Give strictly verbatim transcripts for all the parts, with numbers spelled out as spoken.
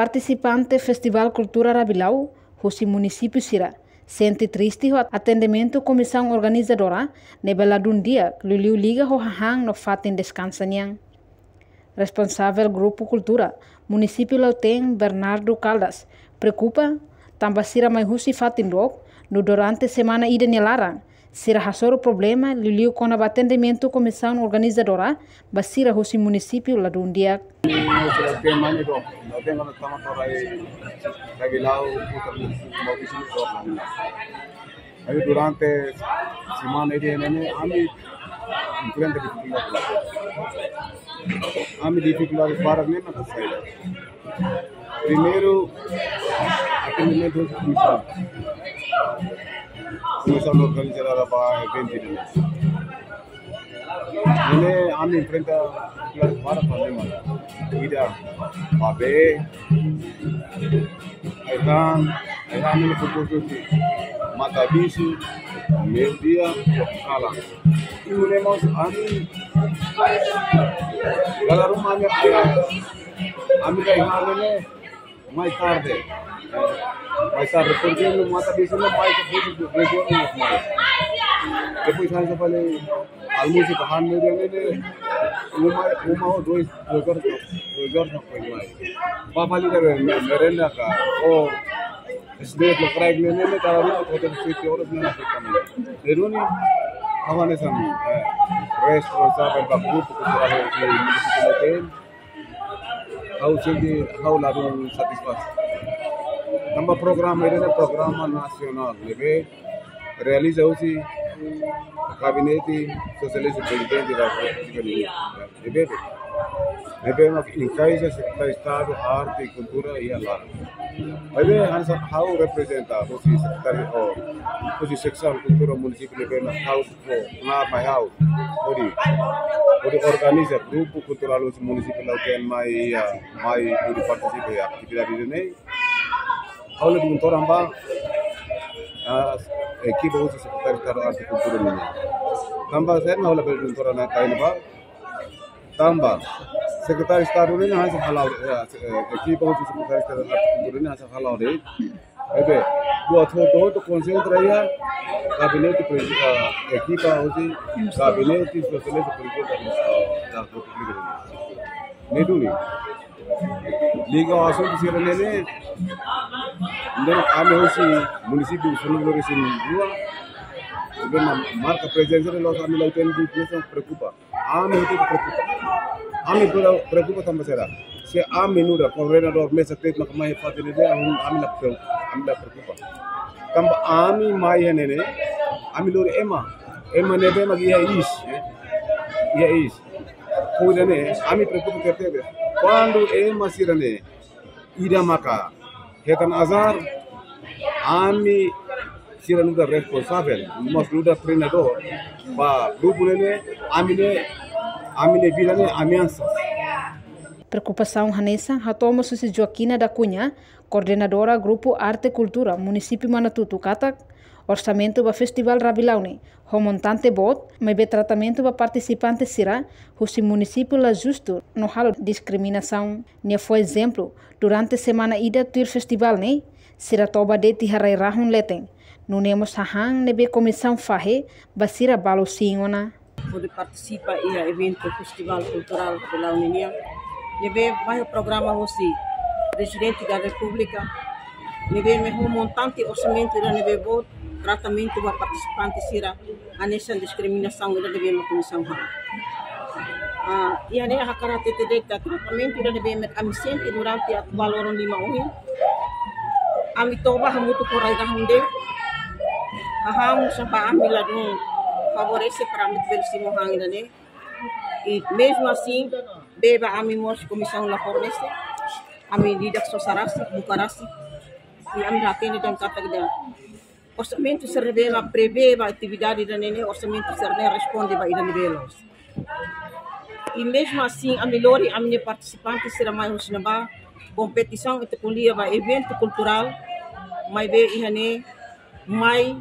Partisipante Festivál Kultura Rabilau husi munisípiu sira sente triste ho atendimentu komisaun organizadora ne'ebé ladún di'ak, liuliu liga ho hahán no fatin deskansa nian. Responsavel Grupu Kultura Munisípiu Lautém, Bernardo Caldas, preokupa tanba sira mai husi fatin dook, no durante semana ida nia laran sira hasoru problema liuliu kona-ba atendimentu komisaun organizadora ba sira husi munisípiu ladún di'ak. Sira tem mani dook, Lautém ona tama torai Rabilau, putar mau di sini dook. Jadi durante semana ida ne'e ami enfrenta difikuldade. Ami difikuldade barak ne'e maka saida? Primeiru, atendimentu husi komisaun. Komisaun organizadora ba eventu ne'e. Ne'e ami enfrenta difikuldade barak problema. Ida, ba bee, ai-han, ai-han ne'e kompostu husi matabixu, meiudia, kalan. Iha ne'e mós ami, dala ruma ami, ami ka iha ne'e mai tarde. Mai tarde, porque no matabixu ne'e mai ke buat, buat, buat, buat, mai. Depois hanesan fali almusu ka han meiudia ne'e, uma, uma ou dois, dois horas, dois horas na foi mai. Ba fali ida be merenda ka, ou snack lo crack ne'e, ne'e, ne'e, dala ruma, total sete horas ne'e na foi kami. Jadi ne'e, ha'u hanesan, eh, responsavel ba grupu kulturál di munisípiu Lautém, ha'u sente ha'u ladún satisfás. Tanba programa ida-ne'e programa nasionál, ne'ebé realiza husi Gabinete Sosialista Prezidente da Repúblika. Ne'ebé, ne'ebé mak enkaixa Sekretáriu Estadu Arte e Kultura iha laran. Maibé hanesan ha'u reprezenta husi sekretáriu, oh, husi seksaun kultura munisípiu ne'ebé mak ha'u fó knaar mai ha'u. Hodi, hodi organiza grupu kulturál husi munisípiu Lautém mai, ah, mai hodi partisipa iha atividade ida-ne'e. Ha'u la dun toran ba, ah, ekipa husi Sekretáriu Estadu Arte Kultura nian. Tanba saida mak ha'u labele dun toran ona kain ba? Tanba Sekretáriu Estadu nian hanesan hala'o, eh, eh, ekipa husi Sekretáriu Estadu Arte Kultura nian hanesan hala'o de'it. Ne'ebé, buat hotu-hotu konsentra iha Gabinete Presi-, eh, ekipa husi Gabinete Sosialista Prezidente da, da Repúblika. Ne'e duni. Liga ho asuntu sira-ne'e ne'e, ne'e ami husi munisípiu sanulu-resin rua, ne'ebé mak marka prezensa ne'e la'ós ami la iha tempu, preokupa. Ami hotu preokupa. Ami pre-, preokupa tanba saida? Se ami nu'udar koordenadór mesak de'it maka mai iha fatin ne'e, ami, ami la pre-, ami la preokupa. Tanba ami mai iha ne'e ne'e, ami lori ema. Ema ne'ebé mak iha iis, eh? Iha iis. Kuandu ne'e, ami preokupa tebetebes. Kuandu ema sira-ne'e ida maka hetan azar, ami sira nu'udar responsavel, mós nu'udar treinadór ba grupu ne'e ne'e, ami ne'e, ami ne'e vira ne'e ameasa. Preokupasaun hanesan hato'o mós husi Joaquina da Cunha, koordenadora Grupu Arte Kultura Munisípiu Manatuto katak, orsamentu ba Festivál Rabilau ne'e ho montante boot, maibé tratamentu ba partisipante sira husi munisípiu la justu no halo diskriminasaun. Nia fó ezemplu, durante semana ida tuir festivál ne'e, sira toba de'it iha rai-rahun leten, nune'e mós hahán ne'ebé komisaun fahe ba sira balu siin ona. Hodi partisipa iha eventu Festivál Kulturál Rabilau ninian, ne'ebé mai ho programa husi Prezidente da Repúblika, ne'ebé mak ho montante orsamentu ida ne'ebé boot, tratamentu ba partisipante sira hanesan diskriminasaun ida ne'ebé mak komisaun halo. Ah, iha ne'e hakarak hatete de'it katak tratamentu ida ne'ebé mak ami sente durante atu ba loron lima ohin. Ami toba hamutuk ho rai-rahun de'it. Hahán mós ba ami ladún favorese para ami bele simu hahán ida-ne'e. I mezmu asin, bee ba ami mós komisaun la fornese. Ami di'ak sosa rasik, buka rasik. I ami hatene dehan katak ida orsamentu sira ne'ebé mak prevee ba atividade ida-ne'e ne'e, orsamentu sira-ne'e responde ba ida-ne'ebé loos. I mezmu asin ami lori ami-nia partisipante sira mai husi ne'ebá, kompetisaun ita ko'alia ba eventu kulturál, maibé iha ne'e mai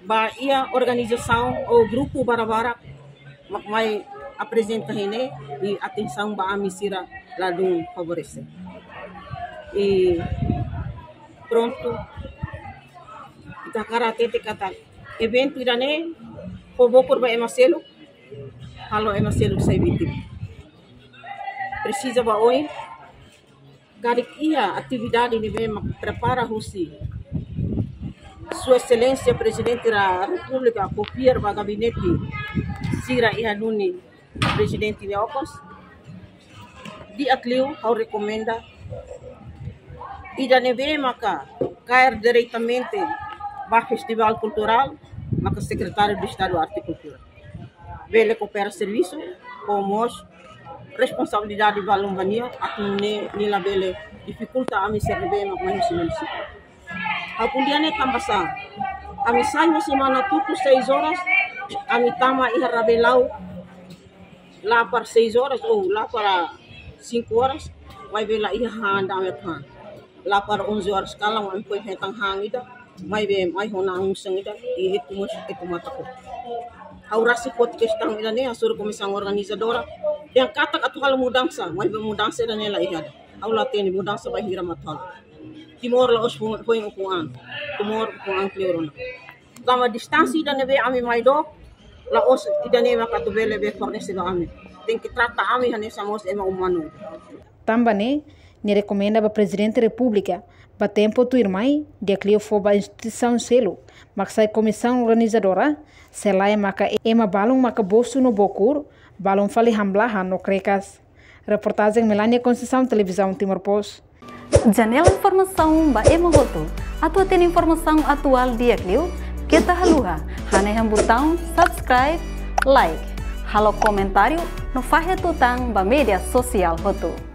ba iha organizasaun ou grupu barak-barak mak mai aprezenta iha ne'e, i atensaun ba ami sira ladún favorese. I prontu, ita hakarak hatete katak eventu ida-ne'e fó bokur ba ema seluk, halo ema seluk sai vítima. Presiza ba oin, karik iha atividade ne'ebé mak prepara husi Sua Exelénsia Prezidente da Repúblika kopiar ba gabinete sira iha duni prezidente nia okos, di'ak liu ha'u rekomenda ida ne'ebé maka kaer diretamente ba festivál kulturál, maka Sekretáriu Estadu Arte e Kultura bele koopera servisu, ho mós responsabilidade balun ba nia, atu nune'e nia labele difikulta ami sira ne'ebé mak mai husi munisípiu. Ha'u ko'alia ne'e tanba sá? Ami sai husi Manatuto seis horas, ami tama iha Rabelau la para seis horas ou la para cinco horas, maibé la iha han ida ami atu han. La para onze horas kalan, ami foin hetan han ida, maibé mai ho na'an osan ida, i hetu mós hetu matan-kór. Ha'u rasik foti kestaun ida-ne'e hasoru komisaun organizadora, dehan katak atu halo mudansa, maibé mudansa ida-ne'e la iha ida. Ha'u la hatene mudansa bainhira mak atu halo. Timor la'ós foin, foin ukun an. Timor ukun an kleur ona. Tanba distánsia ida ne'ebé ami mai dook, la'ós ida-ne'e maka atu bele be fornese ba ami. Tenke trata ami hanesan mós ema umanu. Tanba ne'e, nia rekomenda ba Prezidente Repúblika, ba tempu tuirmai, di'ak liu fó ba instituisaun seluk mak sai komisaun organizadora, se lae maka ema balun maka bosu no bokur, balun fali hamlaha no krekas. Reportajen Melania Conceição, Televizaun Timor Post. Janela informasaun ba ema hotu. Atu hatene informasaun atuál di'ak liu, keta haluha hanehan butaun subscribe, like, halo komentáriu no fahe tutan ba média sosiál hotu.